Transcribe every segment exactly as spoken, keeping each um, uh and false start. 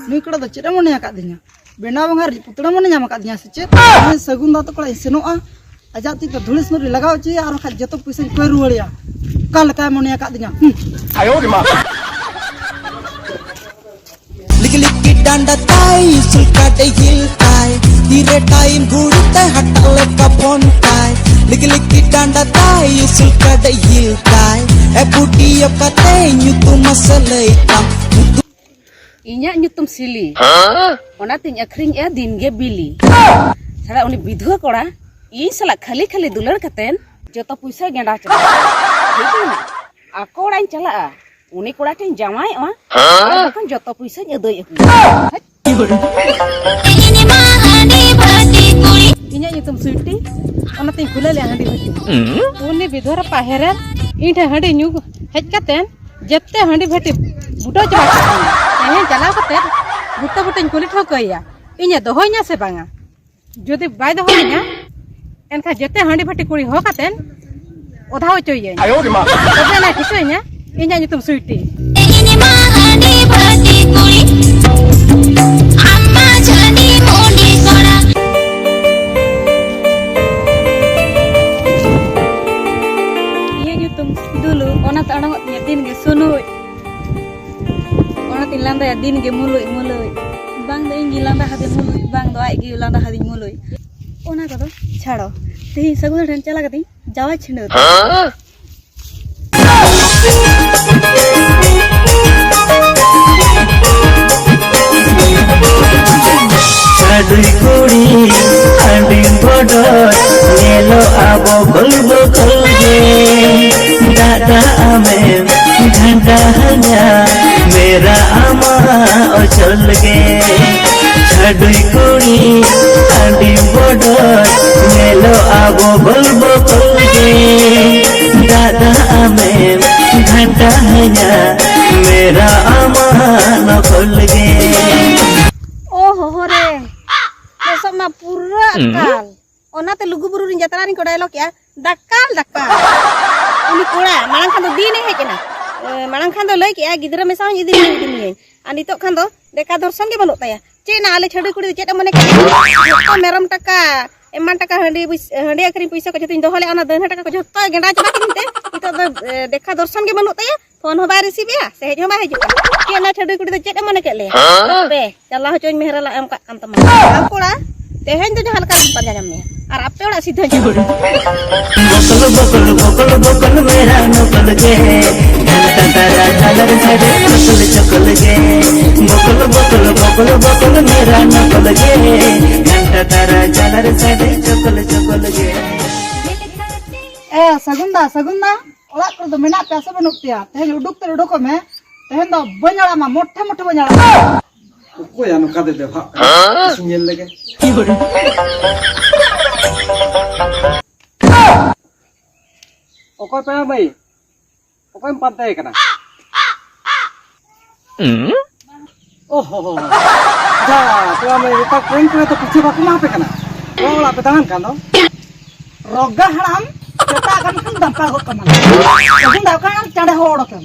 ᱱᱩᱭ ᱠᱚᱲᱟ ᱫᱚ ᱪᱮᱫ ᱮ ᱢᱚᱱᱮ ᱟᱠᱟᱫᱤᱧᱟ? ᱵᱮᱱᱟᱣ ᱵᱚᱸᱜᱟ ᱨᱤᱡ ᱯᱩᱛᱲᱟᱹ ᱢᱚᱱᱮ ᱧᱟᱢ ᱟᱠᱟᱫᱤᱧᱟ ᱥᱮ ᱪᱮᱫ? ᱩᱱᱤ ᱥᱟᱹᱜᱩᱱ ᱫᱟ ᱛᱟᱠᱚ ᱚᱲᱟᱜ ᱤᱧ ᱥᱮᱱᱚᱜᱼᱟ, ᱟᱡᱟᱜ ᱛᱤ ᱛᱮ ᱫᱷᱩᱲᱤ ᱥᱤᱸᱫᱩᱨ ᱤᱧ ᱞᱟᱜᱟᱣ ᱦᱚᱪᱚᱭᱟ, ᱟᱨ ᱵᱟᱠᱷᱟᱡ ᱡᱚᱛᱚ ᱯᱩᱭᱥᱟᱹᱧ ᱠᱚᱭ ᱨᱩᱣᱟᱹᱲᱮᱭᱟ᱾ ᱚᱠᱟ ᱞᱮᱠᱟᱭ ᱢᱚᱱᱮ ᱟᱠᱟᱫᱤᱧᱟ? ᱦᱩᱸ᱾ ᱞᱤᱠᱤ ᱞᱤᱠᱤ ᱰᱟᱸᱰᱟ ᱛᱟᱭ, ᱩᱥᱩᱞ ᱠᱟᱴᱮ ᱦᱤᱞ ᱛᱟᱭ, ᱛᱤᱨᱮ ᱴᱟᱭᱤᱢ ᱜᱷᱩᱲᱤ ᱛᱟᱭ, ᱦᱟᱴᱟᱜ ᱞᱮᱠᱟ ᱯᱷᱳᱱ ᱛᱟᱭ᱾ ᱞᱤᱠᱤ ᱞᱤᱠᱤ ᱰᱟᱸᱰᱟ ᱛᱟᱭ, ᱩᱥᱩᱞ ᱠᱟᱴᱮ ᱦᱤᱞ ᱛᱟᱭ, ᱮ ᱯᱩᱴᱤᱭᱚ ᱠᱟᱛᱮ ᱧᱩᱛᱩᱢ ᱢᱟᱥᱮ ᱞᱟᱹᱭ ᱛᱟᱢ᱾ ᱤᱧᱟᱜ ᱧᱩᱛᱩᱢ ᱥᱤᱞᱤ᱾ ᱦᱮᱸ? ᱚᱱᱟᱛᱤᱧ ᱟᱹᱠᱷᱨᱤᱧᱮᱜᱼᱟ ᱫᱤᱱ ᱜᱮ ᱵᱤᱞᱤ᱾ ᱥᱟᱞᱟ ᱩᱱᱤ ᱵᱤᱫᱷᱩᱣᱟᱹ ᱠᱚᱲᱟ ᱤᱧ ᱥᱟᱞᱟᱜ ᱠᱷᱟᱹᱞᱤ ᱠᱷᱟᱹᱞᱤ ᱫᱩᱞᱟᱹᱲ ᱠᱟᱛᱮᱱ ᱡᱚᱛᱚ ᱯᱩᱭᱥᱟᱹᱭ ᱜᱮᱸᱰᱟ ᱪᱟᱵᱟ᱾ ᱴᱷᱤᱠ ᱢᱮᱱᱟᱜᱼᱟ᱾ ᱟᱠᱚ ᱚᱲᱟᱜ ᱤᱧ ᱪᱟᱞᱟᱜᱼᱟ, ᱩᱱᱤ ᱠᱚᱲᱟ ᱴᱷᱮᱱ ᱡᱟᱶᱟᱭᱚᱜᱼᱟ, ᱟᱨ ᱵᱟᱠᱷᱟᱱ ᱡᱚᱛᱚ ᱯᱩᱭᱥᱟᱹᱧ ᱟᱹᱫᱟᱹᱭ ᱟᱹᱜᱩᱭᱟ᱾ ᱤᱧᱟᱹᱜ ᱧᱩᱛᱩᱢ ᱥᱩᱭᱴᱤ, ᱚᱱᱟᱛᱤᱧ ᱠᱷᱩᱞᱟᱹ ᱞᱮᱜᱼᱟ ᱦᱟᱺᱰᱤ ᱵᱷᱟᱹᱴᱤ᱾ ᱩᱱᱤ ᱵᱤᱫᱷᱚᱨᱟ ᱯᱟᱦᱮᱨᱮᱱ ᱤᱧ ᱴᱷᱮᱱ ᱦᱟᱺᱰᱤ ᱧᱩ ᱦᱮᱡ ᱠᱟᱛᱮᱱ ᱡᱮᱛᱮ ᱦᱟᱺᱰᱤ ᱵᱷᱟᱹᱴᱤ ᱵᱩᱴᱟᱹ ᱪᱟᱵᱟ ᱠᱮᱫ ᱛᱤᱧᱟ᱾ ᱛᱮᱦᱮᱧ ᱪᱟᱞᱟᱣ ᱠᱟᱛᱮ ᱵᱩᱴᱟᱹ ᱵᱩᱴᱟᱹᱧ ᱠᱩᱞᱤ ᱴᱷᱟᱹᱣᱠᱟᱹᱭᱟ, ᱤᱧᱮ ᱫᱚᱦᱚᱧᱟ ᱥᱮ ᱵᱟᱝᱟ᱾ ᱡᱩᱫᱤ ᱵᱟᱭ ᱫᱚᱦᱚᱧᱟ, ᱮᱱᱠᱷᱟᱱ ᱡᱮᱛᱮ ᱦᱟᱺᱰᱤ ᱵᱷᱟᱹᱴᱤ ᱠᱩᱲᱤ ᱦᱚᱦᱚ ᱠᱟᱛᱮᱱ ᱚᱫᱷᱟ ᱦᱚᱪᱚᱭᱟᱹᱧ᱾ ᱟᱭᱳ ᱨᱮ ᱢᱟ᱾ ᱛᱚᱵᱮ ᱟᱱᱟᱭ ᱴᱷᱤᱠᱟᱹᱭᱟᱹᱧᱟ ᱤᱧᱟᱹᱜ ᱧᱩᱛᱩᱢ ᱥᱩᱭᱴᱤ᱾ ᱤᱧ ᱢᱟ ᱦᱟᱺᱰᱤ ᱵᱷᱟᱹᱴᱤ ᱠᱩᱲᱤ, ᱟᱢ ᱢᱟ ᱡᱷᱟᱹᱱᱤ ᱢᱩᱸᱰᱤ ᱠᱚᱲᱟ᱾ ᱤᱧᱟᱹᱜ ᱧᱩᱛᱩᱢ ᱫᱩᱞᱩ, ᱚᱱᱟᱛᱮ ᱟᱲᱟᱝᱚᱜ ᱛᱤᱧᱟᱹ ᱫᱤᱱ ᱜᱮ ᱥᱩᱱᱩᱡ᱾ ᱚᱱᱟᱛᱤᱧ ᱞᱟᱸᱫᱟᱭᱟ ᱫᱤᱱ ᱜᱮ ᱢᱩᱞᱩᱡ ᱢᱩᱞᱩᱡ᱾ ᱵᱟᱝ ᱫᱚ ᱤᱧ ᱜᱮ ᱞᱟᱸᱫᱟ ᱦᱟᱫᱤᱧ ᱢᱩᱞᱩᱡ, ᱵᱟᱝ ᱫᱚ ᱟᱡ ᱜᱮ ᱞᱟᱸᱫᱟ ᱦᱟᱫᱤᱧ ᱢᱩᱞᱩᱡ᱾ ᱚᱱᱟ ᱠᱚᱫᱚ ᱪᱷᱟᱲᱚ, ᱛᱮᱦᱮᱧ ᱥᱟᱹᱜᱩᱱ ᱴᱷᱮᱱ ᱪᱟᱞᱟᱣ ᱠᱟᱛᱮᱧ ᱡᱟᱶᱟᱭ ᱪᱷᱤᱸᱰᱟᱹᱣ᱾ ᱪᱷᱟᱹᱰᱩᱭ ᱠᱩᱲᱤ ᱟᱹᱰᱤ ᱵᱚᱰᱚᱡ ᱧᱮᱞᱚᱜ ᱟᱵᱚ ᱜᱚᱞ ᱵᱚᱠᱚᱞ ᱜᱮ᱾ ᱫᱟᱫᱟ ᱟᱢᱮᱢ ᱜᱷᱟᱱᱴᱟ ᱦᱟᱹᱧᱟ ᱢᱮᱨᱟ ᱟᱢᱟᱜ ᱚᱪᱚᱞ ᱜᱮ᱾ ᱪᱷᱟᱹᱰᱩᱭ ᱠᱩᱲᱤ ᱟᱹᱰᱤ ᱵᱚᱰᱚᱡ ᱧᱮᱞᱚᱜ ᱟᱵᱚ ᱜᱚᱞ ᱵᱚᱠᱚᱞ ᱜᱮ᱾ ᱫᱟᱫᱟ ᱟᱢᱮᱢ ᱜᱷᱟᱱᱴᱟ ᱦᱟᱹᱧᱟ ᱢᱮᱨᱟ ᱟᱢᱟᱜ ᱱᱚᱠᱚᱞ ᱜᱮ᱾ ᱳ ᱦᱳ ᱦᱳ ᱨᱮ, ᱞᱚᱥᱚᱫ ᱢᱟ ᱯᱩᱨᱟᱹ ᱟᱠᱟᱞ᱾ ᱚᱱᱟᱛᱮ ᱞᱩᱜᱩ ᱵᱩᱨᱩ ᱨᱤᱧ ᱡᱟᱛᱨᱟ ᱨᱤᱧ ᱠᱚ dialogue ᱠᱮᱜᱼᱟ, "ᱫᱟᱠᱟᱞ, ᱫᱟᱠᱟᱞ᱾ ᱩᱱᱤ ᱠᱚᱲᱟ ᱢᱟᱲᱟᱝ ᱠᱷᱟᱱ ᱫᱚ ᱫᱤᱱᱮ ᱦᱮᱡ ᱮᱱᱟ᱾ ᱮ, ᱢᱟᱲᱟᱝ ᱠᱷᱟᱱ ᱫᱚ ᱞᱟᱹᱭ ᱠᱮᱜᱼᱟ, 'ᱜᱤᱫᱽᱨᱟᱹ ᱢᱮᱥᱟ ᱦᱚᱸᱧ ᱤᱫᱤ ᱢᱮᱭᱟᱹᱧ, ᱤᱫᱤ ᱢᱮᱭᱟᱹᱧ᱾' ᱟᱨ ᱱᱤᱛᱚᱜ ᱠᱷᱟᱱ ᱫᱚ ᱫᱮᱠᱷᱟ ᱫᱚᱨᱥᱚᱱ ᱜᱮ ᱵᱟᱹᱱᱩᱜ ᱛᱟᱭᱟ᱾ ᱪᱮᱫ ᱱᱟ ᱟᱞᱮ ᱪᱷᱟᱹᱰᱣᱤ ᱠᱩᱲᱤ ᱫᱚ ᱪᱮᱫ ᱮ ᱢᱚᱱᱮ ᱠᱮᱫ ᱞᱮᱭᱟ? ᱡᱚᱛᱚ ᱢᱮᱨᱚᱢ ᱴᱟᱠᱟ, ᱮᱢᱟᱱ ᱴᱟᱠᱟ, ᱦᱟᱺᱰᱤ ᱯᱩᱭᱥ-, ᱦᱟᱺᱰᱤ ᱟᱹᱠᱷᱨᱤᱧ ᱯᱩᱭᱥᱟᱹ ᱠᱚ ᱡᱚᱛᱚᱧ ᱫᱚᱦᱚ ᱞᱮᱫᱼᱟ, ᱚᱱᱟ ᱫᱟᱹᱱᱦᱟᱹ ᱴᱟᱠᱟ ᱠᱚ ᱡᱚᱛᱚᱭ ᱜᱮᱸᱰᱟ ᱪᱟᱵᱟ ᱠᱤᱫᱤᱧ ᱛᱮ ᱱᱤᱛᱚᱜ ᱫᱚ, ᱮ, ᱫᱮᱠᱷᱟ ᱫᱚᱨᱥᱚᱱ ᱜᱮ ᱵᱟᱹᱱᱩᱜ ᱛᱟᱭᱟ᱾ ᱯᱷᱳᱱ ᱦᱚᱸ ᱵᱟᱭ receive ᱮᱜᱼᱟ, ᱥᱮ ᱦᱮᱡ ᱦᱚᱸ ᱵᱟᱭ ᱦᱤᱡᱩᱜ ᱠᱟᱱᱟ᱾ ᱪᱮᱫ ᱱᱟ ᱪᱷᱟᱹᱰᱣᱤ ᱠᱩᱲᱤ ᱫᱚ ᱪᱮᱫ ᱮ ᱢᱚᱱᱮ ᱠᱮᱫ ᱞᱮᱭᱟ? ᱦᱮᱸ? ᱯᱮ ᱪᱟᱞᱟᱣ ᱦᱚᱪᱚᱧ ᱢᱮ, ᱦᱮᱨᱮᱞᱟ ᱮᱢ ᱠᱟᱜ ᱠᱟᱱ ᱛᱟᱢᱟ᱾ ᱟᱢ ᱠᱚᱲᱟ, ᱛᱮᱦᱮᱧ ᱫᱚ ᱡᱟᱦᱟᱸ ᱞᱮᱠᱟ ᱜᱮᱧ ᱯᱟᱸᱡᱟ ᱧᱟᱢ ᱢᱮᱭᱟ᱾ ᱟᱨ ᱟᱯᱮ ᱚᱲᱟᱜ ᱥᱤᱫᱷᱟᱹᱧ ᱪᱟᱞᱟᱜᱼᱟ᱾ ᱵᱚᱠᱚᱞ ᱵᱚᱠᱚᱞ ᱵᱚᱠᱚᱞ ᱵᱚᱠᱚᱞ ᱢᱮᱨᱟ ᱱᱚᱠᱚᱞ ᱜᱮ, ᱜᱷᱟᱱᱴᱟ ᱛᱟᱨᱟ ᱡᱷᱟᱞᱟᱨ ᱥᱟᱰᱮ ᱪᱚᱠᱚᱞ ᱪᱚᱠᱚᱞ ᱜᱮ᱾ ᱵᱚᱠᱚᱞ ᱵᱚᱠᱚᱞ ᱵᱚᱠᱚᱞ ᱵᱚᱠᱚᱞ ᱢᱮᱨᱟ ᱱᱚᱠᱚᱞ ᱜᱮ, ᱜᱷᱟᱱᱴᱟ ᱛᱟᱨᱟ ᱡᱷᱟᱞᱟᱨ ᱥᱟᱰᱮ ᱪᱚᱠᱚᱞ ᱪᱚᱠᱚᱞ ᱜᱮ᱾ ᱮ, ᱥᱟᱹᱜᱩᱱ ᱫᱟ, ᱥᱟᱹᱜᱩᱱ ᱫᱟ, ᱚᱲᱟᱜ ᱠᱚᱨᱮ ᱫᱚ ᱢᱮᱱᱟᱜ ᱯᱮᱭᱟ ᱥᱮ ᱵᱟᱹᱱᱩᱜ ᱯᱮᱭᱟ? ᱛᱮᱦᱮᱧ ᱩᱰᱩᱠ ᱛᱮ ᱩᱰᱩᱠᱚᱜ ᱢᱮ, ᱛᱮᱦᱮᱧ ᱫᱚ ᱵᱟᱹᱧ ᱟᱲᱟᱜ ᱢᱟ, ᱢᱚᱴᱷᱮ ᱢᱚᱴᱷᱮ ᱵᱟᱹᱧ ᱟᱲᱟᱜ ᱢᱟ᱾ ᱚᱠᱚᱭᱟ ᱱᱚᱝᱠᱟ ᱫᱚᱭ ᱵᱮᱵᱷᱟᱜ ᱠᱟᱱᱟ? ᱤᱥᱤᱱ ᱧᱮᱞ ᱞᱮᱜᱮ᱾ ᱚᱠᱚᱭ ᱯᱮᱲᱟ ᱢᱟᱹᱭ? ᱚᱠᱚᱭᱮᱢ ᱯᱟᱱᱛᱮᱭᱮ ᱠᱟᱱᱟ? ᱚᱦᱚ, ᱡᱟ, ᱯᱮᱲᱟ ᱢᱟᱹᱭ, ᱱᱮᱛᱟᱨ ᱠᱚᱨᱮᱱ ᱠᱚᱲᱟ ᱫᱚ ᱯᱤᱪᱷᱟᱹ ᱵᱟᱠᱚ ᱮᱢᱟ ᱯᱮ ᱠᱟᱱᱟ᱾ ᱚᱲᱟᱜ ᱚᱲᱟᱜ ᱯᱮ ᱫᱟᱬᱟᱱ ᱠᱟᱱ ᱫᱚ᱾ ᱨᱚᱜᱟ ᱦᱟᱲᱟᱢ, ᱪᱮᱛᱟᱜ ᱠᱟᱱ ᱠᱷᱟᱱ ᱫᱟᱢᱯᱟ ᱜᱚᱫ ᱠᱟᱢᱟ᱾ ᱥᱟᱹᱜᱩᱱ ᱫᱟ, ᱚᱠᱟᱭᱮᱱᱟᱢ ᱪᱟᱸᱰᱮ ᱦᱚᱲ ᱠᱟᱱ?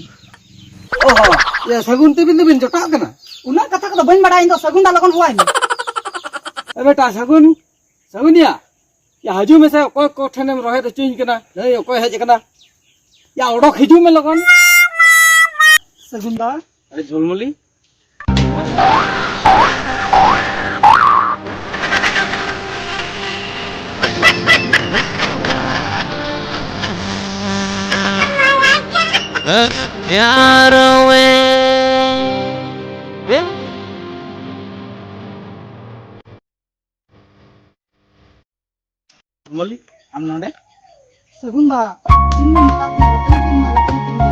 ᱚᱦᱚ, ᱭᱟ, ᱥᱟᱹᱜᱩᱱ ᱛᱮᱵᱤᱱ ᱫᱚᱵᱤᱱ ᱡᱚᱴᱟᱜ ᱠᱟᱱᱟ? ᱩᱱᱟᱹᱜ ᱠᱟᱛᱷᱟ ᱠᱚᱫᱚ ᱵᱟᱹᱧ ᱵᱟᱰᱟᱭᱟ ᱤᱧ ᱫᱚ, ᱥᱟᱹᱜᱩᱱ ᱫᱟ ᱞᱚᱜᱚᱱ ᱦᱚᱦᱚᱣᱟᱭ ᱢᱮ᱾ ᱮ ᱵᱮᱴᱟ, ᱥᱟᱹᱜᱩᱱ, ᱥᱟᱹᱜᱩᱱᱤᱭᱟ, ᱭᱟ, ᱦᱤᱡᱩᱜ ᱢᱮᱥᱮ, ᱚᱠᱚᱭ ᱠᱚ ᱴᱷᱮᱱᱮᱢ ᱨᱚᱦᱮᱫ ᱦᱚᱪᱚᱧ ᱠᱟᱱᱟ? ᱱᱟᱹᱭ ᱚᱠᱚᱭ ᱦᱮᱡ ᱟᱠᱟᱱᱟ? ᱭᱟ, ᱚᱰᱚᱠ ᱦᱤᱡᱩᱜ ᱢᱮ ᱞᱚᱜᱚᱱ᱾ ᱥᱟᱹᱜᱩᱱ ᱫᱟ᱾ ᱟᱨᱮ ᱡᱷᱚᱞᱢᱚᱞᱤ᱾ ᱢᱚᱞᱤ, ᱟᱢ ᱱᱚᱰᱮ? ᱥᱟᱹᱜᱩᱱ ᱫᱟ, ᱤᱧ ᱢᱟ ᱢᱮᱛᱟᱫ ᱢᱮᱭᱟ, ᱵᱟᱯᱮ ᱢᱤᱛᱟᱹᱧᱟ, ᱵᱟᱯᱮ ᱢᱤᱛᱟᱹᱧᱟ᱾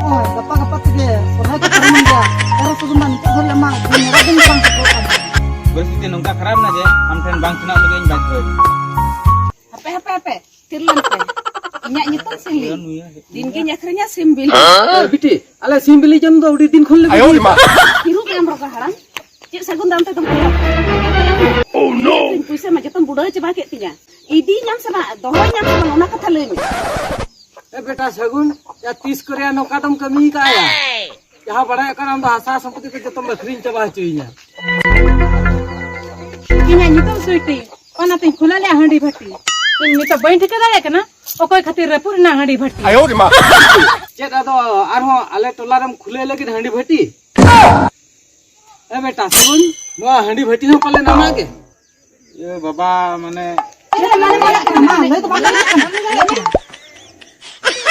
ᱱᱚᱜᱼᱚᱭ, ᱜᱟᱯᱟ ᱜᱟᱯᱟ ᱛᱮᱜᱮ ᱥᱚᱨᱦᱟᱭ ᱠᱚ ᱯᱟᱨᱚᱢᱮᱱ ᱜᱮᱭᱟ᱾ ᱮᱱᱨᱮᱦᱚᱸ ᱥᱟᱹᱜᱩᱱ ᱫᱟ, ᱱᱤᱛᱚᱜ ᱫᱷᱟᱹᱵᱤᱡ ᱟᱢᱟᱜ ᱱᱮᱲᱟ ᱫᱤᱱ ᱜᱮ ᱵᱟᱝ ᱥᱮᱴᱮᱨᱚᱜ ᱠᱟᱱᱟ᱾ ᱯᱚᱨᱤᱥᱛᱷᱤᱛᱤ ᱱᱚᱝᱠᱟ ᱠᱷᱟᱨᱟᱯ ᱮᱱᱟ ᱡᱮ ᱟᱢ ᱴᱷᱮᱱ ᱵᱟᱝ ᱥᱮᱱᱚᱜ ᱞᱟᱹᱜᱤᱫ ᱤᱧ ᱵᱟᱫᱫᱷᱚ ᱮᱱᱟ᱾ ᱦᱟᱯᱮ, ᱦᱟᱯᱮ, ᱦᱟᱯᱮ, ᱛᱷᱤᱨ ᱞᱮᱱ ᱯᱮ᱾ ᱤᱧᱟᱹᱜ ᱧᱩᱛᱩᱢ ᱥᱤᱢᱵᱤᱞ᱾ ᱫᱤᱱ ᱜᱤᱧ ᱟᱹᱠᱷᱨᱤᱧᱟ ᱥᱤᱢᱵᱤᱞ᱾ ᱮ, ᱵᱤᱴᱤ, ᱟᱞᱮ ᱥᱤᱢ ᱵᱤᱞᱤ ᱡᱚᱢ ᱫᱚ ᱟᱹᱰᱤ ᱫᱤᱱ ᱠᱷᱚᱱ ᱞᱮ ᱟᱭᱳ ᱨᱮ ᱢᱟ᱾ ᱵᱟᱹᱜᱤ ᱟᱠᱟᱫᱟ᱾ ᱦᱤᱨᱩ ᱠᱟᱱᱟᱢ ᱨᱚᱜᱟ ᱦᱟᱲᱟᱢ᱾ ᱪᱮᱫ ᱥᱟᱹᱜᱩᱱ ᱫᱟ ᱚᱱᱛᱮ ᱫᱚᱢ ᱠᱚᱭᱚᱜ? ᱯᱩᱭᱥᱟᱹ ᱢᱟ ᱡᱚᱛᱚᱢ ᱵᱩᱰᱟᱹ ᱪᱟᱵᱟ ᱠᱮᱫ ᱛᱤᱧᱟ᱾ ᱤᱫᱤ ᱧᱟᱢ ᱥᱮ ᱵᱟᱝ, ᱫᱚᱦᱚᱭ ᱧᱟᱢ ᱥᱮ ᱵᱟᱝ, ᱚᱱᱟ ᱠᱟᱛᱷᱟ ᱞᱟᱹᱭ ᱢᱮ᱾ ᱮ ᱵᱮᱴᱟ ᱥᱟᱹᱜᱩᱱ, ᱭᱟ ᱛᱤᱥ ᱠᱚᱨᱮ ᱱᱚᱝᱠᱟ ᱫᱚᱢ ᱠᱟᱹᱢᱤ ᱠᱟᱜᱼᱟ? ᱡᱟᱦᱟᱸ ᱵᱟᱲᱟᱭᱚᱜ ᱠᱟᱱᱟ, ᱟᱢ ᱫᱚ ᱦᱟᱥᱟ ᱥᱚᱢᱯᱚᱛᱤ ᱠᱚ ᱡᱚᱛᱚᱢ ᱟᱹᱠᱷᱨᱤᱧ ᱪᱟᱵᱟ ᱦᱚᱪᱚᱭᱤᱧᱟ᱾ ᱤᱧᱟᱹᱜ ᱧᱩᱛᱩᱢ ᱥᱩᱭᱴᱤ, ᱚᱱᱟᱛᱮᱧ ᱠᱷᱩᱞᱟᱹ ᱞᱮᱜᱼᱟ ᱦᱟᱺᱰᱤ ᱵᱷᱟᱹᱴᱤ᱾ ᱤᱧ ᱱᱤᱛᱚᱜ ᱵᱟᱹᱧ ᱴᱷᱤᱠᱟᱹ ᱫᱟᱲᱮᱭᱟᱜ ᱠᱟᱱᱟ, ᱚᱠᱚᱭ ᱠᱷᱟᱹᱛᱤᱨ ᱨᱟᱹᱯᱩᱫ ᱮᱱᱟ ᱦᱟᱺᱰᱤ ᱵᱷᱟᱹᱴᱤ᱾ ᱪᱮᱫ ᱟᱫᱚ ᱟᱨᱦᱚᱸ ᱟᱞᱮ ᱴᱚᱞᱟ ᱨᱮᱢ ᱠᱷᱩᱞᱟᱹᱭ ᱞᱟᱹᱜᱤᱫ ᱦᱟᱺᱰᱤ ᱵᱷᱟᱹᱴᱤ? ᱮ ᱵᱮᱴᱟ ᱥᱟᱹᱜᱩᱱ, ᱱᱚᱣᱟ ᱦᱟᱺᱰᱤ ᱵᱷᱟᱹᱴᱤ ᱦᱚᱸ ᱯᱟᱞᱮ ᱟᱢᱟᱜ ᱜᱮ? ᱮ ᱵᱟᱵᱟ, ᱢᱟᱱᱮ ᱢᱟ, ᱞᱟᱹᱭ ᱫᱚ ᱵᱟᱝ ᱞᱟᱹᱭ ᱠᱟᱱᱟ᱾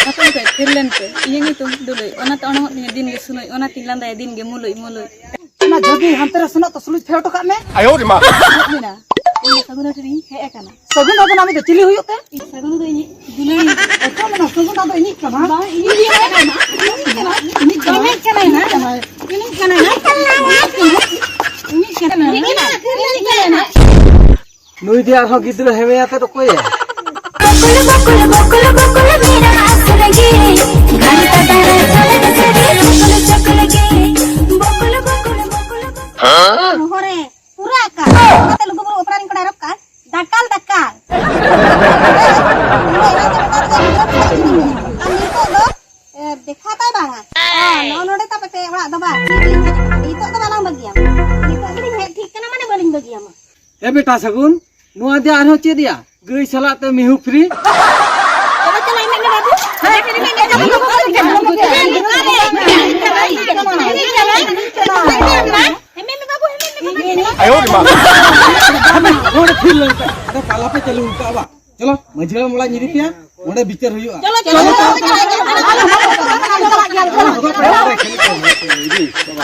ᱦᱟᱯᱮ ᱦᱟᱯᱮ, ᱛᱷᱤᱨ ᱞᱮᱱ ᱯᱮ᱾ ᱤᱧᱟᱹᱜ ᱧᱩᱛᱩᱢ ᱫᱩᱞᱩᱭ, ᱚᱱᱟᱛᱮ ᱚᱱᱚᱦᱚᱜ ᱛᱤᱧᱟᱹ ᱫᱤᱱ ᱜᱮ ᱥᱩᱱᱩᱭ, ᱚᱱᱟᱛᱤᱧ ᱞᱟᱸᱫᱟᱭᱟ ᱫᱤᱱ ᱜᱮ ᱢᱩᱞᱩᱭ ᱢᱩᱞᱩᱭ᱾ ᱚᱱᱟ ᱡᱷᱟᱹᱵᱤ ᱦᱟᱱᱛᱮ ᱨᱮ ᱥᱮᱱᱚᱜ ᱛᱚ ᱥᱩᱞᱩᱡ ᱯᱷᱮᱰ ᱦᱚᱴᱚ ᱠᱟᱜ ᱢᱮ᱾ ᱟᱭᱳ ᱨᱮ ᱢᱟ᱾ ᱢᱮᱱᱟ, ᱤᱧ ᱫᱚ ᱥᱟᱹᱜᱩᱱ ᱟᱹᱰᱤ ᱨᱤᱧ ᱦᱮᱡ ᱟᱠᱟᱱᱟ᱾ ᱥᱟᱹᱜᱩᱱ ᱫᱚ ᱟᱫᱚ ᱟᱢ ᱫᱚ ᱪᱤᱞᱤ ᱦᱩᱭᱩᱜ ᱛᱮ? ᱤᱧ ᱥᱟᱹᱜᱩᱱ ᱫᱚ ᱤᱧᱤᱡ ᱫᱩᱞᱟᱹᱲᱤ᱾ ᱚᱠᱚᱭ ᱢᱮᱱᱟ ᱥᱟᱹᱜᱩᱱ ᱫᱚ ᱟᱫᱚ ᱤᱧᱤᱡ ᱠᱟᱱᱟ? ᱵᱟᱝ, ᱤᱧᱤᱡ ᱠᱟᱱᱟ᱾ ᱤᱧᱤᱡ ᱠᱟᱱᱟ᱾ ᱤᱧᱤᱡ ᱠᱟᱱᱟ᱾ ᱤᱧᱤᱡ ᱠᱟᱱᱟ᱾ ᱤᱧᱤᱡ ᱠᱟᱱᱟ᱾ ᱱᱩᱭ ᱫᱚ ᱟᱨᱦᱚᱸ ᱜᱤᱫᱽᱨᱟᱹ ᱦᱮᱢᱮᱭᱟᱛᱮ ᱫᱚ ᱚᱠᱚᱭᱮ? ᱵᱚᱠᱩᱞ ᱵᱚᱠᱩᱞ ᱵᱚᱠᱩᱞ ᱵᱚᱠᱩᱞ ᱢᱮᱨᱟ ᱟᱥ ᱞᱟᱹᱜᱤ, ᱜᱷᱟᱱᱴᱟ ᱫᱟᱨᱟ ᱪᱚᱞᱮ ᱥᱟᱹᱨᱤ ᱵᱚᱠᱩᱞ ᱪᱚᱠ ᱞᱟᱹᱜᱤ, ᱵᱚᱠᱩᱞ ᱵᱚᱠᱩᱞ ᱵᱚᱠᱩᱞ ᱵᱚᱠᱩᱞ᱾ ᱦᱚᱨᱮ ᱯᱩᱨᱟᱹ ᱟᱠᱟᱞ᱾ ᱚᱱᱟᱛᱮ ᱞᱩᱜᱩᱵᱩᱨᱩ ᱚᱯᱮᱨᱟ ᱨᱤᱧ ᱠᱚᱲᱟ ᱨᱚᱠᱟ ᱫᱟᱠᱟᱞ ᱫᱟᱠᱟᱞ᱾ ᱟᱨ ᱱᱤᱛᱚᱜ ᱫᱚ, ᱮ, ᱫᱮᱠᱷᱟ ᱛᱟᱭ ᱵᱟᱝᱟ᱾ ᱟᱨ ᱱᱚᱜᱼᱚ ᱱᱚᱰᱮ ᱛᱟᱯᱮ ᱚᱲᱟᱜ ᱫᱚ ᱵᱟᱝ᱾ ᱱᱤᱛᱚᱜ ᱫᱚ ᱵᱟᱞᱟᱝ ᱵᱟᱹᱜᱤᱭᱟᱢᱟ᱾ ᱱᱤᱛᱚᱜ ᱜᱮᱞᱤᱧ ᱦᱮᱡ ᱴᱷᱤᱠ ᱠᱟᱱᱟ, ᱢᱟᱱᱮ ᱵᱟᱹᱞᱤᱧ ᱵᱟᱹᱜᱤᱭᱟᱢᱟ᱾ ᱮ ᱵᱮᱴᱟ ᱥᱟᱹᱜᱩᱱ, ᱱᱚᱣᱟ ᱫᱚ ᱟᱨᱦᱚᱸ ᱪᱮᱫ ᱭᱟ? ᱜᱟᱹᱭ ᱥᱟᱞᱟᱜ ᱛᱮ ᱢᱤᱦᱩ ᱯᱷᱨᱤ? ᱟᱫᱚ ᱪᱟᱞᱟᱜ ᱢᱮ ᱵᱟᱹᱵᱩ᱾ ᱦᱮᱢᱮ ᱢᱮ ᱵᱟᱹᱵᱩ, ᱦᱮᱢᱮ ᱢᱮ ᱵᱟᱹᱵᱩ᱾ ᱟᱭᱳ ᱨᱮ ᱢᱟ᱾ ᱱᱚᱰᱮ ᱛᱷᱤᱨ ᱞᱮᱱ ᱠᱷᱟᱱ ᱟᱫᱚ ᱯᱟᱞᱟ ᱯᱮ ᱪᱟᱹᱞᱩ ᱠᱟᱜᱼᱟ ᱵᱟ? ᱪᱚᱞᱚ, ᱢᱟᱹᱡᱷᱤ ᱦᱟᱲᱟᱢ ᱚᱲᱟᱜ ᱤᱧ ᱤᱫᱤ ᱯᱮᱭᱟ, ᱚᱸᱰᱮ ᱵᱤᱪᱟᱹᱨ ᱦᱩᱭᱩᱜᱼᱟ᱾ ᱪᱚᱞᱚ, ᱪᱚᱞᱚ, ᱪᱚᱞᱚ, ᱪᱚᱞᱚ, ᱪᱚᱞᱚ᱾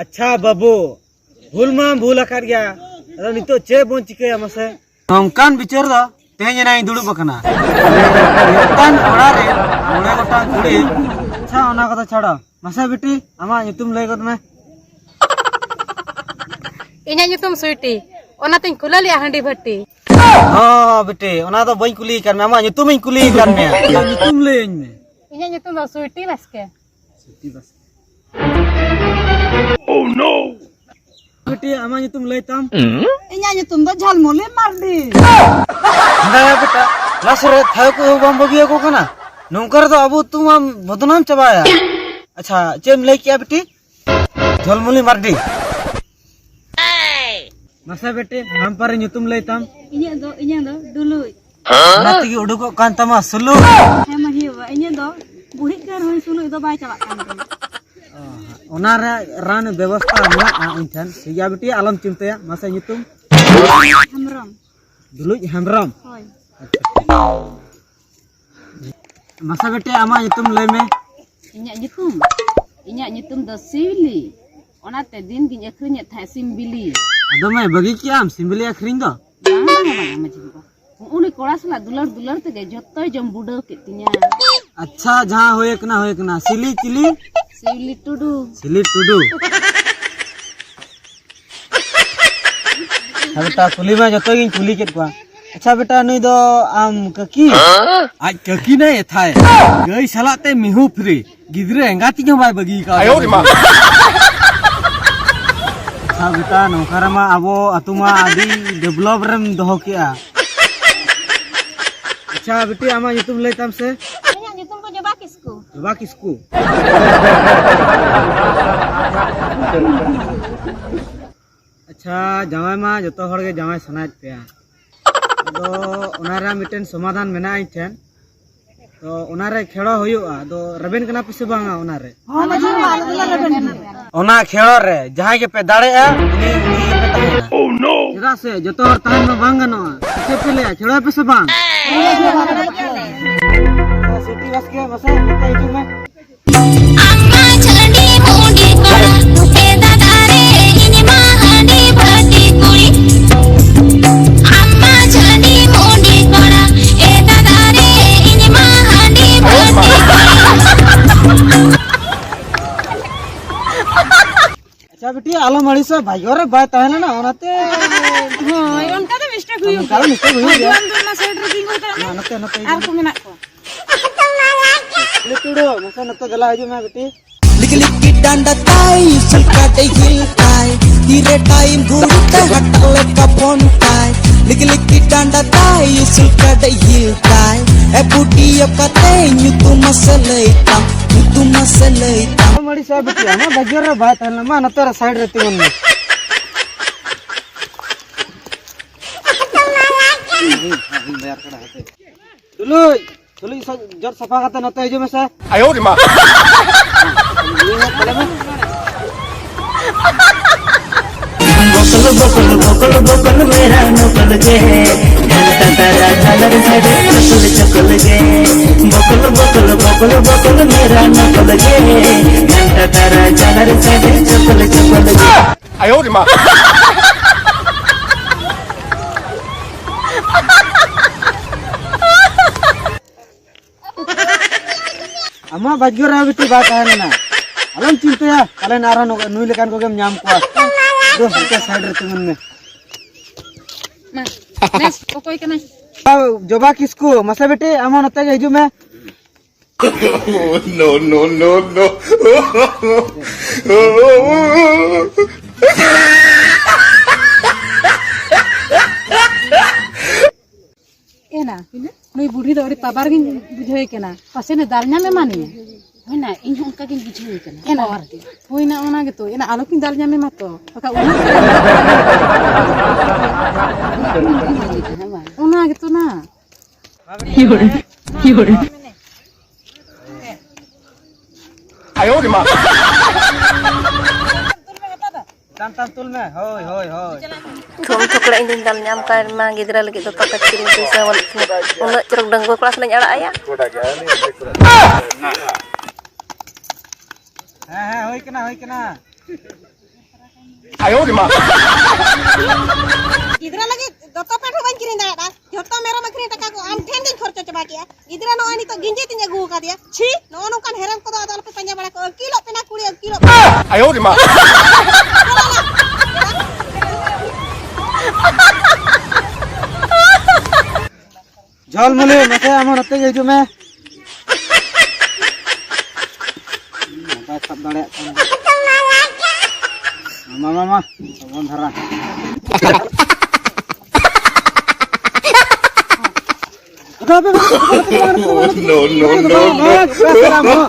ᱟᱪᱪᱷᱟ ᱵᱟᱹᱵᱩ, ᱵᱷᱩᱞ ᱢᱟ ᱵᱷᱩᱞ ᱟᱠᱟᱫ ᱜᱮᱭᱟ, ᱟᱫᱚ ᱱᱤᱛᱚᱜ ᱪᱮᱫ ᱵᱚᱱ ᱪᱤᱠᱟᱹᱭᱟ ᱢᱟᱥᱮ? ᱱᱚᱝᱠᱟᱱ ᱵᱤᱪᱟᱹᱨ ᱫᱚ ᱛᱮᱦᱮᱧ ᱮᱱᱟᱝ ᱤᱧ ᱫᱩᱲᱩᱵ ᱟᱠᱟᱱᱟ᱾ ᱢᱤᱫᱴᱟᱝ ᱚᱲᱟᱜ ᱨᱮ ᱢᱚᱬᱮ ᱜᱚᱴᱟᱝ ᱠᱩᱲᱤ᱾ ᱟᱪᱪᱷᱟ, ᱚᱱᱟ ᱠᱚᱫᱚ ᱪᱷᱟᱲᱟ᱾ ᱢᱟᱥᱮ ᱵᱤᱴᱤ, ᱟᱢᱟᱜ ᱧᱩᱛᱩᱢ ᱞᱟᱹᱭ ᱜᱚᱫ ᱢᱮ᱾ ᱤᱧᱟᱹᱜ ᱧᱩᱛᱩᱢ ᱥᱩᱭᱴᱤ, ᱚᱱᱟᱛᱤᱧ ᱠᱷᱩᱞᱟᱹ ᱞᱮᱜᱼᱟ ᱦᱟᱺᱰᱤ ᱵᱷᱟᱹᱴᱤ᱾ ᱦᱚᱸ ᱵᱤᱴᱤ, ᱚᱱᱟ ᱫᱚ ᱵᱟᱹᱧ ᱠᱩᱞᱤ ᱟᱠᱟᱫ ᱢᱮᱭᱟ, ᱟᱢᱟᱜ ᱧᱩᱛᱩᱢᱤᱧ ᱠᱩᱞᱤ ᱟᱠᱟᱫ ᱢᱮᱭᱟ᱾ ᱧᱩᱛᱩᱢ ᱞᱟᱹᱭᱟᱹᱧ ᱢᱮ᱾ ᱤᱧᱟᱹᱜ ᱧᱩᱛᱩᱢ ᱫᱚ ᱥᱩᱭᱴᱤ ᱵᱟᱥᱠᱮ᱾ ᱥᱩᱭᱴᱤ ᱵᱟᱥᱠᱮ᱾ ᱵᱤᱴᱤ, ᱟᱢᱟᱜ ᱧᱩᱛᱩᱢ ᱞᱟᱹᱭ ᱛᱟᱢ? ᱤᱧᱟᱹᱜ ᱧᱩᱛᱩᱢ ᱫᱚ ᱡᱷᱟᱞᱢᱩᱞᱤ ᱢᱟᱨᱰᱤ᱾ ᱦᱮᱸᱫᱟ ᱵᱮᱴᱟ, ᱞᱟᱥ ᱨᱮ ᱛᱷᱟᱭᱚ ᱠᱚ ᱵᱟᱢ ᱵᱟᱹᱜᱤᱭᱟᱠᱚ ᱠᱟᱱᱟ᱾ ᱱᱚᱝᱠᱟ ᱨᱮᱫᱚ ᱟᱵᱚ ᱟᱹᱛᱩ ᱢᱟ ᱵᱚᱫᱱᱟᱢ ᱪᱟᱵᱟᱭᱟ᱾ ᱟᱪᱪᱷᱟ, ᱪᱮᱫ ᱮᱢ ᱞᱟᱹᱭ ᱠᱮᱜᱼᱟ ᱵᱤᱴᱤ? ᱡᱷᱚᱞᱢᱩᱞᱤ ᱢᱟᱨᱰᱤ᱾ ᱢᱟᱥᱮ ᱵᱤᱴᱤ, ᱟᱢ ᱯᱟᱨᱮ ᱧᱩᱛᱩᱢ ᱞᱟᱹᱭ ᱛᱟᱢ? ᱤᱧᱟᱹᱜ ᱫᱚ, ᱤᱧᱟᱹᱜ ᱫᱚ ᱰᱩᱞᱩᱡ᱾ ᱚᱱᱟ ᱛᱮᱜᱮ ᱩᱰᱩᱠᱚᱜ ᱠᱟᱱ ᱛᱟᱢᱟ ᱥᱩᱞᱩᱠ᱾ ᱦᱮᱸ ᱢᱟᱹᱡᱷᱤ ᱵᱟᱵᱟ, ᱤᱧᱟᱹᱜ ᱫᱚ ᱵᱩᱲᱦᱤᱜ ᱠᱟᱱ ᱨᱮᱦᱚᱸᱧ ᱥᱩᱞᱩᱡ ᱫᱚ ᱵᱟᱭ ᱪᱟᱵᱟᱜ ᱠᱟᱱ ᱛᱤᱧᱟ᱾ ᱚᱱᱟ ᱨᱮ ᱨᱟᱱ ᱵᱮᱵᱚᱥᱛᱷᱟ ᱢᱮᱱᱟᱜᱼᱟ ᱤᱧ ᱴᱷᱮᱱ᱾ ᱴᱷᱤᱠ ᱜᱮᱭᱟ ᱵᱤᱴᱤ, ᱟᱞᱚᱢ ᱪᱤᱱᱛᱟᱹᱭᱟ᱾ ᱢᱟᱥᱮ ᱧᱩᱛᱩᱢ? ᱦᱮᱢᱵᱨᱚᱢ᱾ ᱫᱩᱞᱩᱡ ᱦᱮᱢᱵᱨᱚᱢ᱾ ᱦᱳᱭ᱾ ᱢᱟᱥᱮ ᱵᱤᱴᱤ, ᱟᱢᱟᱜ ᱧᱩᱛᱩᱢ ᱞᱟᱹᱭ ᱢᱮ᱾ ᱤᱧᱟᱹᱜ ᱧᱩᱛᱩᱢ? ᱤᱧᱟᱹᱜ ᱧᱩᱛᱩᱢ ᱫᱚ ᱥᱤᱣᱞᱤ᱾ ᱚᱱᱟᱛᱮ ᱫᱤᱱ ᱜᱤᱧ ᱟᱹᱠᱷᱨᱤᱧᱮᱫ ᱛᱟᱦᱮᱸᱫ ᱥᱤᱢ ᱵᱤᱞᱤ᱾ ᱟᱫᱚ ᱢᱟᱹᱭ, ᱵᱟᱹᱜᱤ ᱠᱮᱜ ᱟᱢ ᱥᱤᱢ ᱵᱤᱞᱤ ᱟᱹᱠᱷᱨᱤᱧ ᱫᱚ? ᱵᱟᱝ, ᱵᱟᱝ, ᱵᱟᱝ, ᱢᱟᱹᱡᱷᱤ ᱵᱟᱵᱟ᱾ ᱩᱱᱤ ᱠᱚᱲᱟ ᱥᱟᱞᱟᱜ ᱫᱩᱞᱟᱹᱲ ᱫᱩᱞᱟᱹᱲ ᱛᱮᱜᱮ ᱡᱚᱛᱚᱭ ᱡᱚᱢ ᱵᱩᱰᱟᱹᱣ ᱠᱮᱫ ᱛᱤᱧᱟ᱾ ᱟᱪᱪᱷᱟ, ᱡᱟᱦᱟᱸ ᱦᱩᱭ ᱟᱠᱟᱱᱟ, ᱦᱩᱭ ᱟᱠᱟᱱᱟ᱾ ᱥᱤᱞᱤ ᱪᱤᱞᱤ? ᱥᱤᱣᱞᱤ ᱴᱩᱰᱩ᱾ ᱥᱤᱞᱤ ᱴᱩᱰᱩ᱾ ᱦᱮᱸ ᱵᱮᱴᱟ, ᱠᱩᱞᱤ ᱢᱟ ᱡᱚᱛᱚ ᱜᱤᱧ ᱠᱩᱞᱤ ᱠᱮᱫ ᱠᱚᱣᱟ᱾ ᱟᱪᱪᱷᱟ ᱵᱮᱴᱟ, ᱱᱩᱭ ᱫᱚ ᱟᱢ ᱠᱟᱹᱠᱤ? ᱟᱡ ᱠᱟᱹᱠᱤ ᱱᱟᱭ ᱮᱛᱷᱟᱭ᱾ ᱜᱟᱹᱭ ᱥᱟᱞᱟᱜ ᱛᱮ ᱢᱤᱦᱩ ᱯᱷᱨᱤ᱾ ᱜᱤᱫᱽᱨᱟᱹ ᱮᱸᱜᱟᱛᱤᱡ ᱦᱚᱸ ᱵᱟᱭ ᱵᱟᱹᱜᱤ ᱠᱟᱣᱫᱟ᱾ ᱟᱭᱳ ᱨᱮ ᱢᱟ᱾ ᱟᱪᱪᱷᱟ ᱵᱮᱴᱟ, ᱱᱚᱝᱠᱟ ᱨᱮᱢᱟ ᱟᱵᱚ ᱟᱹᱛᱩ ᱢᱟ ᱟᱹᱰᱤ ᱰᱮᱵᱷᱞᱚᱯ ᱨᱮᱢ ᱫᱚᱦᱚ ᱠᱮᱜᱼᱟ᱾ ᱟᱪᱪᱷᱟ ᱵᱤᱴᱤ, ᱟᱢᱟᱜ ᱧᱩᱛᱩᱢ ᱞᱟᱹᱭ ᱛᱟᱢ ᱥᱮ? ᱤᱧᱟᱹᱜ ᱧᱩᱛᱩᱢ ᱫᱚ ᱡᱚᱵᱟ ᱠᱤᱥᱠᱩ᱾ ᱡᱚᱵᱟ ᱠᱤᱥᱠᱩ᱾ ᱟᱪᱪᱷᱟ, ᱡᱟᱶᱟᱭ ᱢᱟ ᱡᱚᱛᱚ ᱦᱚᱲ ᱜᱮ ᱡᱟᱶᱟᱭ ᱥᱟᱱᱟᱭᱮᱫ ᱯᱮᱭᱟ, ᱟᱫᱚ ᱚᱱᱟ ᱨᱮᱭᱟᱜ ᱢᱤᱫᱴᱮᱱ ᱥᱚᱢᱟᱫᱷᱟᱱ ᱢᱮᱱᱟᱜᱼᱟ ᱤᱧ ᱴᱷᱮᱱ᱾ ᱛᱚ ᱚᱱᱟ ᱨᱮ ᱠᱷᱮᱲᱚ ᱦᱩᱭᱩᱜᱼᱟ, ᱟᱫᱚ ᱨᱮᱵᱮᱱ ᱠᱟᱱᱟ ᱯᱮ ᱥᱮ ᱵᱟᱝᱟ ᱚᱱᱟ ᱨᱮ? ᱦᱚᱸ, ᱢᱟᱹᱡᱷᱤ ᱵᱟᱵᱟ, ᱟᱞᱮ ᱫᱚᱞᱮ ᱨᱮᱵᱮᱱ ᱜᱮᱭᱟ᱾ ᱚᱱᱟ ᱠᱷᱮᱲᱚ ᱨᱮ ᱡᱟᱦᱟᱸᱭ ᱜᱮᱯᱮ ᱫᱟᱲᱮᱜᱼᱟ, ᱩᱱᱤ, ᱩᱱᱤ ᱜᱮᱯᱮ ᱛᱟᱦᱮᱱᱟ᱾ ᱪᱮᱫᱟᱜ ᱥᱮ ᱡᱚᱛᱚ ᱦᱚᱲ ᱛᱟᱦᱮᱱ ᱢᱟ ᱵᱟᱝ ᱜᱟᱱᱚᱜᱼᱟ᱾ ᱪᱮᱫ ᱯᱮ ᱞᱟᱹᱭᱟ, ᱠᱷᱮᱲᱚᱭᱟᱯᱮ ᱥᱮ ᱵᱟᱝ? ᱥᱩᱴᱤ ᱵᱟᱥᱠᱮ, ᱢᱟᱥᱮ ᱱᱚᱛᱮ ᱦᱤᱡᱩᱜ ᱢᱮ᱾ ᱟᱢ ᱢᱟ ᱡᱷᱟᱹᱞᱤ ᱢᱩᱰᱤ ᱠᱚᱲᱟ, ᱮ ᱫᱟᱫᱟ ᱨᱮ, ᱤᱧ ᱢᱟ ᱦᱟᱺᱰᱤ ᱵᱷᱟᱹᱴᱤ ᱠᱩᱲᱤ᱾ ᱟᱢ ᱢᱟ ᱡᱷᱟᱹᱞᱤ ᱢᱩᱰᱤ ᱠᱚᱲᱟ, ᱮ ᱫᱟᱫᱟ ᱨᱮ, ᱤᱧ ᱢᱟ ᱦᱟᱺᱰᱤ ᱵᱷᱟᱹᱴᱤ ᱠᱩᱲᱤ᱾ ᱟᱪᱪᱷᱟ ᱵᱤᱴᱤ, ᱟᱞᱚᱢ ᱟᱹᱲᱤᱥᱚᱜᱼᱟ, ᱵᱷᱟᱜᱽᱭᱚ ᱨᱮ ᱵᱟᱭ ᱛᱟᱦᱮᱸ ᱞᱮᱱᱟ, ᱚᱱᱟᱛᱮ᱾ ᱦᱳᱭ, ᱚᱱᱠᱟ ᱫᱚ ᱢᱤᱥᱴᱮᱠ ᱦᱩᱭᱩᱜ ᱚᱱᱠᱟ ᱫᱚ ᱜᱮᱭᱟ᱾ ᱢᱤᱥᱴᱮᱠ ᱦᱩᱭᱩᱜ ᱜᱮᱭᱟ᱾ ᱟᱫᱚ ᱟᱢ ᱫᱚ ᱚᱱᱟ ᱥᱟᱭᱤᱰ ᱨᱮ ᱛᱤᱸᱜᱩ ᱦᱟᱛᱟᱲ ᱢᱮ᱾ ᱦᱮᱸ, ᱱᱚᱛᱮ, ᱱᱚᱛᱮ ᱦᱤᱡᱩᱜ ᱟᱨ ᱢᱮ᱾ ᱠᱚ ᱢᱮᱱᱟᱜ ᱠᱚᱣᱟ᱾ ᱞᱤᱴᱩᱲᱩ, ᱢᱟᱥᱮ ᱱᱚᱛᱮ ᱫᱮᱞᱟ ᱦᱤᱡᱩᱜ ᱢᱮ ᱵᱤᱴᱤ᱾ ᱞᱤᱠ ᱞᱤᱠ ᱰᱟᱸᱰᱟ ᱛᱟᱭ, ᱥᱩᱞᱠᱟ ᱰᱮᱦᱤᱞ ᱛᱟᱭ᱾ ᱛᱤᱨᱮ ᱴᱟᱭᱤᱢ ᱜᱷᱩᱲᱤ ᱛᱮ ᱦᱟᱴᱟᱜ ᱞᱮᱠᱟ ᱯᱷᱳᱱ ᱛᱟᱭ, ᱞᱤᱠ ᱞᱤᱠ ᱰᱟᱸᱰᱟ ᱛᱟᱭ, ᱩᱥᱩᱞ ᱠᱟᱰᱮᱡ ᱦᱤᱞ ᱛᱟᱭ, ᱮ ᱯᱩᱴᱤᱭᱚ ᱠᱟᱛᱮ ᱧᱩᱛᱩᱢ ᱢᱟᱥᱮ ᱞᱟᱹᱭ ᱛᱟᱢ, ᱧᱩᱛᱩᱢ ᱢᱟᱥᱮ ᱞᱟᱹᱭ ᱛᱟᱢ᱾ ᱢᱟᱹᱲᱤ ᱥᱟᱵ ᱵᱤᱴᱤ, ᱟᱢᱟᱜ ᱵᱟᱡᱟᱨ ᱨᱮ ᱵᱟᱭ ᱛᱟᱦᱮᱸ ᱞᱮᱱᱟ, ᱢᱟ ᱱᱚᱛᱮ ᱨᱮ ᱥᱟᱭᱤᱰ ᱨᱮ ᱛᱤᱸᱜᱩᱱ ᱢᱮ᱾ ᱴᱩᱞᱩᱡ, ᱴᱩᱞᱩᱡ ᱥᱟ-, ᱡᱚᱫ ᱥᱟᱯᱷᱟ ᱠᱟᱛᱮ ᱱᱚᱛᱮ ᱦᱤᱡᱩᱜ ᱢᱮᱥᱮ᱾ ᱟᱭᱳ ᱨᱮ ᱢᱟ᱾ ᱵᱚᱠᱚᱞ ᱵᱚᱠᱚᱞ ᱵᱚᱠᱚᱞ ᱵᱚᱠᱚᱞ ᱢᱮᱨᱟ ᱱᱚᱠᱚᱞ ᱜᱮ, ᱜᱷᱟᱱᱴᱟ ᱛᱟᱨᱟ ᱡᱟᱞᱟᱨ ᱥᱟᱰᱮ ᱪᱚᱠᱚᱞ ᱪᱚᱠᱚᱞ ᱜᱮ᱾ ᱵᱚᱠᱚᱞ ᱵᱚᱠᱚᱞ ᱵᱚᱠᱚᱞ ᱵᱚᱠᱚᱞ ᱢᱮᱨᱟ ᱱᱚᱠᱚᱞ ᱜᱮ, ᱜᱷᱟᱱᱴᱟ ᱛᱟᱨᱟ ᱡᱟᱞᱟᱨ ᱥᱟᱰᱮ ᱪᱚᱠᱚᱞ ᱪᱚᱠᱚᱞ ᱜᱮ᱾ ᱟᱭᱳ ᱨᱮ ᱢᱟ᱾ ᱟᱢᱟᱜ ᱵᱟᱡᱽᱜᱚ ᱨᱮ ᱵᱤᱴᱤ ᱵᱟᱭ ᱛᱟᱦᱮᱸ ᱞᱮᱱᱟ᱾ ᱟᱞᱚᱢ ᱪᱤᱱᱛᱟᱹᱭᱟ, ᱯᱟᱞᱮᱱ ᱟᱨᱦᱚᱸ ᱱᱚ-, ᱱᱩᱭ ᱞᱮᱠᱟᱱ ᱠᱚᱜᱮᱢ ᱧᱟᱢ ᱠᱚᱣᱟ᱾ ᱫᱩ, ᱦᱟᱱᱛᱮ ᱥᱟᱭᱤᱰ ᱨᱮ ᱛᱤᱸᱜᱩᱱ ᱢᱮ᱾ ᱢᱟ, ᱱᱮᱥ ᱚᱠᱚᱭ ᱠᱟᱱᱟᱭ? ᱡᱚᱵᱟ ᱠᱤᱥᱠᱩ, ᱢᱟᱥᱮ ᱵᱤᱴᱤ, ᱟᱢ ᱦᱚᱸ ᱱᱚᱛᱮ ᱜᱮ ᱦᱤᱡᱩᱜ ᱢᱮ᱾ No, no, no, no. ᱮᱱᱟ, ᱱᱩᱭ ᱵᱩᱰᱷᱤ ᱫᱚ ᱟᱹᱰᱤ ᱛᱟᱵᱟᱨ ᱜᱤᱧ ᱵᱩᱡᱷᱟᱹᱣᱮ ᱠᱟᱱᱟ, ᱯᱟᱥᱮ ᱱᱮ ᱫᱟᱞ ᱧᱟᱢ ᱮᱢᱟᱱᱤᱧᱟ᱾ ᱦᱳᱭ ᱱᱟ, ᱤᱧ ᱦᱚᱸ ᱚᱱᱠᱟ ᱜᱤᱧ ᱵᱩᱡᱷᱟᱹᱣᱮ ᱠᱟᱱᱟ᱾ ᱮᱱᱟ᱾ ᱦᱳᱭ ᱱᱟ, ᱚᱱᱟ ᱜᱮᱛᱚ, ᱮᱱᱟ ᱟᱞᱚ ᱠᱤᱱ ᱫᱟᱞ ᱧᱟᱢ ᱮᱢᱟ ᱛᱚ, ᱵᱟᱠᱷᱟᱡ ᱩᱱᱟᱹᱜ ᱚᱱᱟ ᱜᱮᱛᱚ ᱱᱟ᱾ ᱟᱭᱳ ᱨᱮ ᱢᱟ᱾ ᱴᱟᱱ ᱴᱟᱱ ᱛᱩᱞ ᱢᱮ᱾ ᱦᱳᱭ, ᱦᱳᱭ, ᱦᱳᱭ᱾ ᱛᱷᱩᱢ ᱛᱷᱩᱠᱲᱟᱹ ᱤᱧ ᱫᱩᱧ ᱫᱟᱞ ᱧᱟᱢ ᱠᱟᱭ ᱢᱟ ᱜᱤᱫᱽᱨᱟᱹ ᱞᱟᱹᱜᱤᱫ ᱫᱚᱛᱚ ᱠᱟᱹᱴᱤᱡ ᱪᱩᱞᱩᱝ ᱯᱚᱭᱥᱟ ᱵᱟᱹᱱᱩᱜ ᱛᱤᱧᱟ᱾ ᱩᱱᱟᱹᱜ ᱪᱚᱨᱚᱠ ᱰᱟᱺᱜᱩᱣᱟᱹ ᱠᱚᱲᱟ ᱥᱟᱞᱟᱜ ᱤᱧ ᱟᱲᱟᱜ ᱟᱭᱟ᱾ ᱦᱮᱸ, ᱦᱮᱸ, ᱦᱩᱭ ᱠᱟᱱᱟ, ᱦᱩᱭ ᱠᱟᱱᱟ᱾ ᱟᱭᱳ ᱨᱮ ᱢᱟ᱾ ᱜᱤᱫᱽᱨᱟᱹ ᱞᱟᱹᱜᱤᱫ ᱫᱚᱛᱚ ᱯᱮᱱᱴ ᱦᱚᱸ ᱵᱟᱹᱧ ᱠᱤᱨᱤᱧ ᱫᱟᱲᱮᱭᱟᱜᱼᱟ᱾ ᱡᱷᱚᱛᱚ ᱢᱮᱨᱚᱢ ᱟᱹᱠᱷᱨᱤᱧ ᱴᱟᱠᱟ ᱠᱚ ᱟᱢ ᱴᱷᱮᱱ ᱜᱤᱧ ᱠᱷᱚᱨᱪᱟ ᱪᱟᱵᱟ ᱠᱮᱜᱼᱟ᱾ ᱜᱤᱫᱽᱨᱟᱹ ᱱᱚᱜᱼᱚᱭ ᱱᱤᱛᱚᱜ ᱜᱮᱸᱡᱮᱛ ᱤᱧ ᱟᱹᱜᱩ ᱟᱠᱟᱫᱮᱭᱟ᱾ ᱪᱷᱤ, ᱱᱚᱜᱼᱚ ᱱᱚᱝᱠᱟᱱ ᱦᱮᱨᱮᱞ ᱠᱚᱫᱚ ᱟᱫᱚ ᱟᱞᱚᱯᱮ ᱯᱟᱸᱡᱟ ᱵᱟᱲᱟ ᱠᱚᱣᱟ᱾ ᱟᱹᱠᱤᱞᱚᱜ ᱯᱮ ᱱᱟ ᱠᱩᱲᱤ, ᱟᱹᱠᱤᱞᱚᱜ ᱯᱮ᱾ ᱟᱭᱳ ᱨᱮ ᱢᱟ᱾ ᱡᱷᱚᱞᱢᱩᱞᱤ, ᱢᱟᱥᱮ ᱟᱢ ᱦᱚᱸ ᱱᱚᱛᱮ ᱜᱮ ᱦᱤᱡᱩᱜ ᱢᱮ᱾ ᱵᱟᱭ ᱥᱟᱵ ᱫᱟᱲᱮᱭᱟᱜ ᱠᱟᱱᱟ᱾ ᱢᱟᱢᱟ ᱞᱚᱜᱚᱱ ᱫᱷᱟᱨᱟ᱾ No, no, no, no.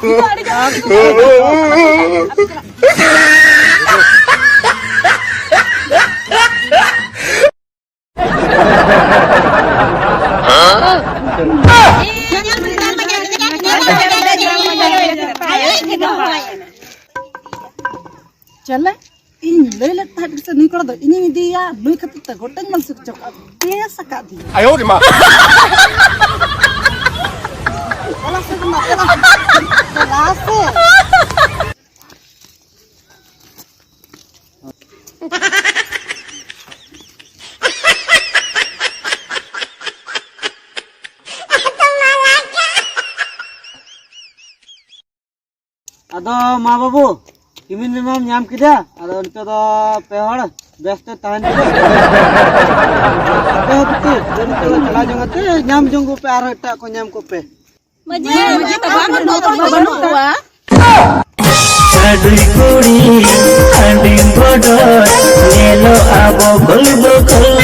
ᱪᱟᱞᱮ, ᱤᱧ ᱞᱟᱹᱭ ᱞᱮᱫ ᱛᱟᱦᱮᱸᱫ ᱥᱮ ᱱᱩᱭ ᱠᱚᱲᱟ ᱫᱚ ᱤᱧᱤᱧ ᱤᱫᱤᱭᱮᱭᱟ, ᱱᱩᱭ ᱠᱷᱟᱹᱛᱤᱨ ᱛᱮ ᱜᱚᱴᱟᱧ ᱢᱟᱱᱥᱤᱠ ᱦᱚᱪᱚ ᱠᱟᱜᱼᱟ, ᱵᱮᱥ ᱟᱠᱟᱫ ᱫᱤᱭᱟ᱾ ᱟᱭᱳ ᱨᱮ ᱢᱟ᱾ ᱪᱟᱞᱟᱜ ᱥᱮ ᱵᱟᱝ? ᱪᱟᱞᱟᱜ᱾ ᱪᱟᱞᱟᱜ ᱥᱮ᱾ ᱟᱫᱚ ᱢᱟ ᱵᱟᱹᱵᱩ, ᱠᱤᱢᱤᱱ ᱢᱮᱢᱟᱢ ᱧᱟᱢ ᱠᱮᱫᱟ, ᱟᱫᱚ ᱱᱤᱛᱚᱜ ᱫᱚ ᱯᱮ ᱦᱚᱲ ᱵᱮᱥ ᱛᱮ ᱛᱟᱦᱮᱱ ᱯᱮ᱾ ᱟᱯᱮ ᱦᱚᱸ ᱵᱤᱴᱤ, ᱱᱤᱛᱚᱜ ᱫᱚ ᱪᱟᱞᱟᱣ ᱡᱚᱝ ᱟᱯᱮ, ᱧᱟᱢ ᱡᱚᱝ ᱠᱚᱯᱮ, ᱟᱨᱦᱚᱸ ᱮᱴᱟᱜ ᱠᱚ ᱧᱟᱢ ᱠᱚᱯᱮ᱾ ᱢᱟᱹᱡᱷᱤ, ᱢᱟᱹᱡᱷᱤ ᱛᱟᱵᱚᱱ ᱫᱚ ᱵᱟᱹᱱᱩᱜ ᱠᱚᱣᱟ᱾ ᱟᱹᱰᱤ ᱠᱩᱲᱤ, ᱟᱹᱰᱤ ᱵᱚᱰᱚᱨ, ᱧᱮᱞᱚᱜ ᱟᱵᱚ ᱠᱚᱞ ᱵᱚᱠᱚᱞ᱾